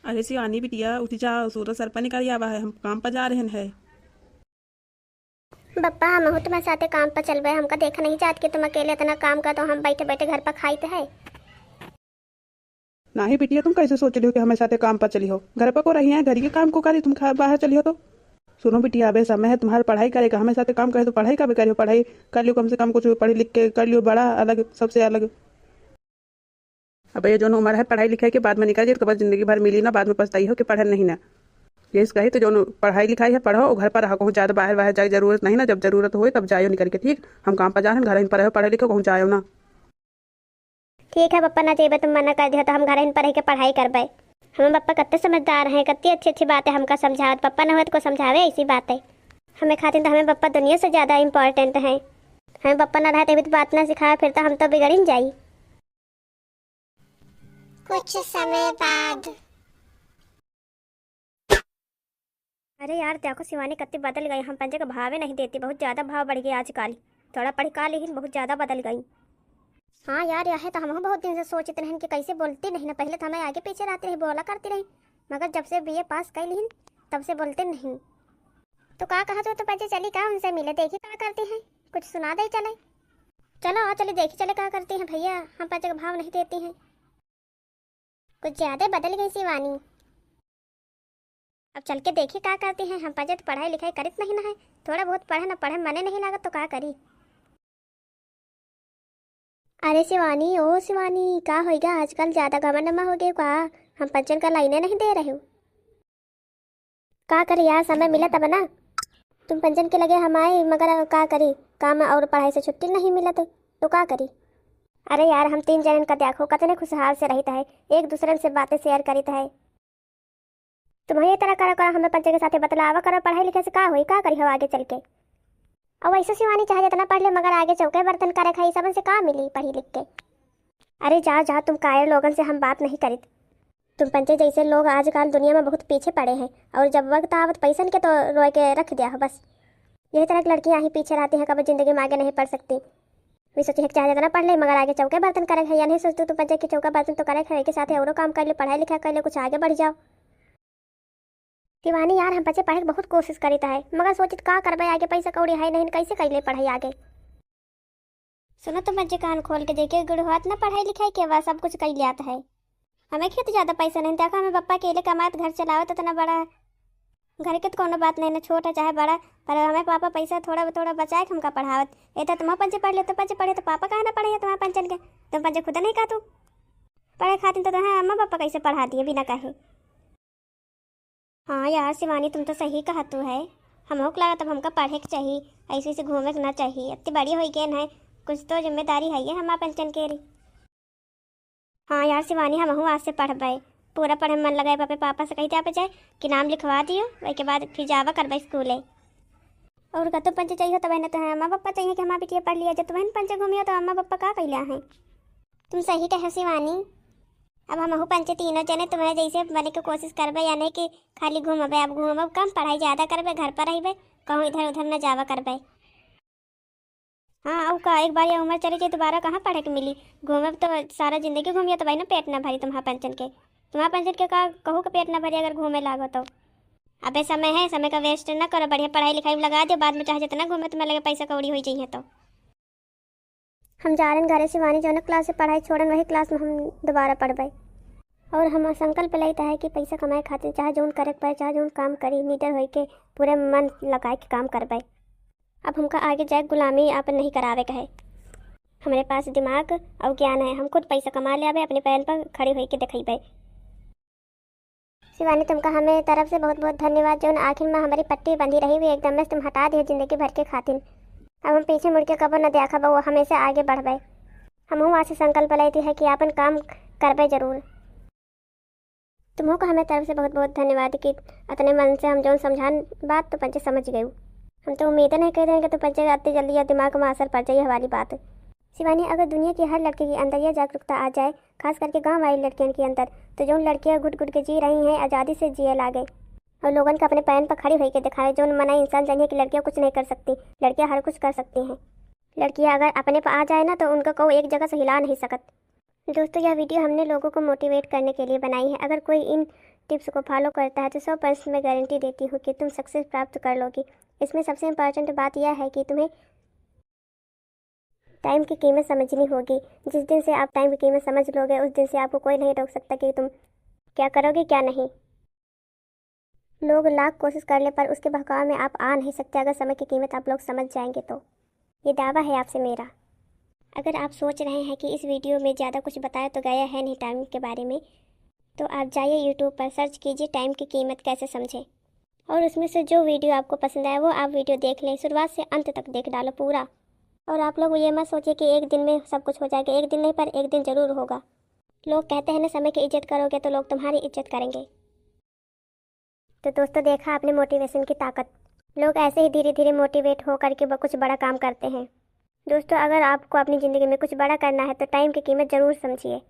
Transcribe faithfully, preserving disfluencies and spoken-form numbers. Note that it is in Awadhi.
अरे शिवानी बिटिया, उठ जा, सूरज सर पर निकल आवा है, हम काम पर जा रहन है। बप्पा, हमहू तुम्हारे साथे काम पर चलबे, हमका देखा नहीं जात कि तुम अकेले इतना काम करत हो, हम बैठे बैठे घर पर खाइत है। नाही बिटिया, तुम कैसे सोच लियो कि हमें साथे काम पर चली हो? घर पर को रही है, घर के काम को करी, तुम खा-, बाहर चली हो तो? सुनो बिटिया, अबे समय है तुम्हारे पढ़ाई करे का, हमें साथे काम करे तो पढ़ाई का भी करियो, पढ़ाई कर लियो, कम से कम कुछ पढ़ी लिख के कर लियो बड़ा अलग, सबसे अलग। अबे ये जौन उम्र है पढ़ाई लिखाई के, बाद में निकल जाए तो बाद जिंदगी भर मिली ना, बाद में पछताई हो कि पढ़न नहीं ना। ये इसका ही तो जौन पढ़ाई लिखाई है पढ़ो, घर पर रहो, कहूँ ज्यादा बाहर बाहर जाए जरूरत नहीं ना, जब जरूरत होए तब जायो निकल के, ठीक? हम काम पर जा रहे हैं, घर पर रहो, पढ़ो लिखो, कहूँ जायो ना। ठीक है पप्पा, ना जेबे तुम मना कर दिया तो हम घर पर रह के पढ़ाई करबे। हमें पप्पा कत्ते समझदार हैं, कत्ती अच्छी अच्छी बातें हमका समझावत, पप्पा न होत को समझावे ऐसी बातें। हमें खातिर तो हमें पप्पा दुनिया से ज्यादा important हैं। हमें पप्पा ना रहे तो बात ना सिखावे, फिर तो हम तो बिगड़िन जाई। कुछ समय बाद। अरे यार, देखो शिवानी कत्ती बदल गई, हम पंचे के भावे नहीं देती, बहुत ज्यादा भाव बढ़ गया आजकल। थोड़ा पढ़ का लेकिन बहुत ज्यादा बदल गई। हाँ यार, यह तो हमहू बहुत दिन से सोचित रहन कि कैसे बोलती नहीं ना, पहले तो हमें आगे पीछे रहती रही, बोला करती रही, मगर जब से बीए पास कर लिहिन तब से बोलते नहीं। तो का कहा तो, तो पंचे चली का उनसे मिले, देखी का करती हैं, कुछ सुना दे चले। चलो आ चली देखी चले का करती हैं भैया, हम पंचे के भाव नहीं देती हैं। कुछ ज्यादा बदल गई शिवानी। अब चल के देखी का करती हैं, हम पंचे तो पढ़ाई लिखाई करित नहीं ना है, थोड़ा बहुत पढ़े ना पढ़े मने नहीं लागत तो का करी। अरे शिवानी, ओ शिवानी, का होइगा आजकल ज्यादा घमंड मा हो गए का? हम पंचन का लाइने नहीं दे रहे हो। का करे यार, समय मिला तब ना। तुम पंचन के लगे हम आए, मगर का करी, काम और पढ़ाई से छुट्टी नहीं मिलत, तो का करी? अरे यार, हम तीन जनन का देखो, कतने खुशहाल से रहित है, एक दूसरन से बातें share करित है। तुम्हें ये तरह करा करा, हमें पंचन के साथे बतलावा करो, पढ़ाई लिखे से का होई, का करी हो आगे चल के? और वैसे शिवानी चाहे जितना पढ़ ले, मगर आगे चौके बर्तन करे खाई, सबन से का मिली पढ़ी लिख के? अरे जा जा, तुम कायर लोगन से हम बात नहीं करित। तुम पंचे जैसे लोग आजकल दुनिया में बहुत पीछे पड़े हैं, और जब वक्त आवत पैसन के तो रोए के रख दिया हो बस। यही तरह की लड़कियां ही पीछे रहती हैं, कभी जिंदगी में आगे नहीं बढ़ सकती। वे सोचे हैं कि चाहे जितना पढ़ ले, मगर आगे चौके बर्तन करे है, या नहीं सोचते तुम पंचे कि चौका बर्तन तो करे है, के साथ औरो काम कर ले, पढ़ाई लिखाई कर ले, कुछ आगे बढ़ जाओ। शिवानी यार, हम पंचे पढ़े के बहुत कोशिश करित है, मगर सोचित का करबे आगे, पैसा कौड़ी है नहीं, कैसे कर ले पढ़ाई आगे? सुनो तो पंचे, कान खोल के देखिए, गुड़ होत ना पढ़ाई लिखाई के बाद सब कुछ कर लियात है। हमें खेत ज्यादा पैसा नहीं, देखा हमें पप्पा अकेले कमात घर चलावत, इतना बड़ा घर के तो कोनो बात नहीं ना, छोट है चाहे बड़ा, पर हमें पापा पैसा थोड़ा थोड़ा बचाए के हमका पढ़ावत। इतना तुम पंचे पढ़ ले, तो पंचे पढ़े तो पापा काहे ना पढ़े तुम्हारे पंचन के? तुम पंचे खुद नहीं कहा तू पढ़े खातिर, तो तुम्हारे अम्मा पापा कैसे पढ़ा दिए बिना कहे? हाँ यार शिवानी, तुम तो सही कहा तू है। हमहू के लागत अब हमका पढ़े के चाही, ऐसे ऐसे घूमे के ना चाही। इतनी बड़ी होई गए है, कुछ तो जिम्मेदारी है ये हमार पंचन के री। हाँ यार शिवानी, हमहू आज से पढ़बे, पूरा पढ़े में मन लगाए। पापे पापा से कही दे आप जाए कि नाम लिखवा दियो, वही के बाद फिर जावा करबे स्कूले। और का तो पंचे चाहिए तो बहने तो है, अम्मा पापा चाहिए कि हमार बिटिया पढ़ लिया। जब तुम्हें पंचे घूमियो तो अम्मा पापा का कैला है? तुम सही कहे शिवानी, अब हमहू पंचे तीनों जने तुम्हारे जैसे बने के कोशिश करबे, यानी कि खाली घूमबे। अब घूमब कम, पढ़ाई ज्यादा करबे, घर पर रहबे, कहूँ इधर उधर न जावा करबे। हाँ, अब का एक बार ये उम्र चली जाए, दोबारा कहाँ पढ़े के मिली? घूमब तो सारा जिंदगी घूमिए तो भाई ना पेट ना भरी तुम्हारा पंचन के। तुम्हारा पंचन के का कहू के पेट ना भरी अगर घूमे लागो तो। अबे समय है, समय का waste न करो, बढ़िया पढ़ाई लिखाई में लगा दो, बाद में चाहे जितना घूमे तुम्हें लगे पैसा कौड़ी हो जाइए तो। हम जा रहे हैं घरे शिवानी, जौन class से पढ़ाई छोड़न वही class में हम दोबारा पढ़बे। और हम संकल्प लेते हैं कि पैसा कमाए खातिर चाहे जौन करे के पड़े, चाहे जौन काम करी, निडर होई के पूरे मन लगाए के काम करबे। अब हमका आगे जाए गुलामी आपन नहीं करावे के है। हमरे पास दिमाग और ज्ञान है, हम खुद पैसा कमा लेबे, अपने पैरन पर खड़ी होई के दिखेबे। शिवानी, तुमका हमें तरफ से बहुत बहुत धन्यवाद, जौन आखिर में हमारी पट्टी बंधी रही हुई एकदम से तुम हटा दिए जिंदगी भर के खातिर। अब हम पीछे मुड़ के कबो न देखब, वो हमेशा आगे बढ़बे। हमहू आज से संकल्प लेती है कि आपन काम करबे जरूर। तुमहू का हमें तरफ से बहुत बहुत धन्यवाद कि अतने मन से हम जौन समझान बात तो पंचे समझ गयू। हम तो उम्मीद नहीं करते हैं कि तुम पंचे अति जल्दी या दिमाग में असर पड़ जाए ये वाली बात। शिवानी, अगर दुनिया की हर लड़की के अंदर यह जागरूकता आ जाए, खास करके गांव वाली लड़कियन के अंदर, तो जौन लड़कियां घुट घुट के जी रही हैं, आज़ादी से जिए लागे और लोगन के अपने पैरन पर खड़ी होई के दिखावे, जौन मना इंसान जानिए कि लड़कियां कुछ नहीं कर सकती, लड़कियां हर कुछ कर सकती हैं। लड़कियां अगर अपने पर आ जाए ना, तो उनका कोई एक जगह से हिला नहीं सकत। दोस्तों, यह वीडियो हमने लोगों को मोटिवेट करने के लिए बनाई है। अगर कोई इन टिप्स को फॉलो करता है तो सौ परसेंट मैं गारंटी देती हूँ कि तुम सक्सेस प्राप्त कर लोगे। इसमें सबसे इम्पॉर्टेंट बात यह है कि तुम्हें टाइम की कीमत समझनी होगी। जिस दिन से आप टाइम की कीमत समझ लोगे, उस दिन से आपको कोई नहीं रोक सकता कि तुम क्या करोगे, क्या नहीं। लोग लाख कोशिश कर ले, पर उसके बहकावे में आप आ नहीं सकते। अगर समय की कीमत आप लोग समझ जाएंगे तो, ये दावा है आपसे मेरा। अगर आप सोच रहे हैं कि इस वीडियो में ज़्यादा कुछ बताया तो गया है नहीं टाइम के बारे में, तो आप जाइए YouTube पर, सर्च कीजिए टाइम की कीमत कैसे समझें, और उसमें से जो वीडियो आपको पसंद आए वो आप वीडियो देख लें। शुरुआत से अंत तक देख डालो पूरा। और आप लोग ये मत सोचिए कि एक दिन में सब कुछ हो जाएगा। एक दिन नहीं, पर एक दिन ज़रूर होगा। लोग कहते हैं ना, समय की इज्जत करोगे तो लोग तुम्हारी इज्जत करेंगे। तो दोस्तों, देखा आपने मोटिवेशन की ताकत। लोग ऐसे ही धीरे धीरे मोटिवेट हो करके ब-, कुछ बड़ा काम करते हैं। दोस्तों, अगर आपको अपनी ज़िंदगी में कुछ बड़ा करना है तो टाइम की कीमत ज़रूर समझिए।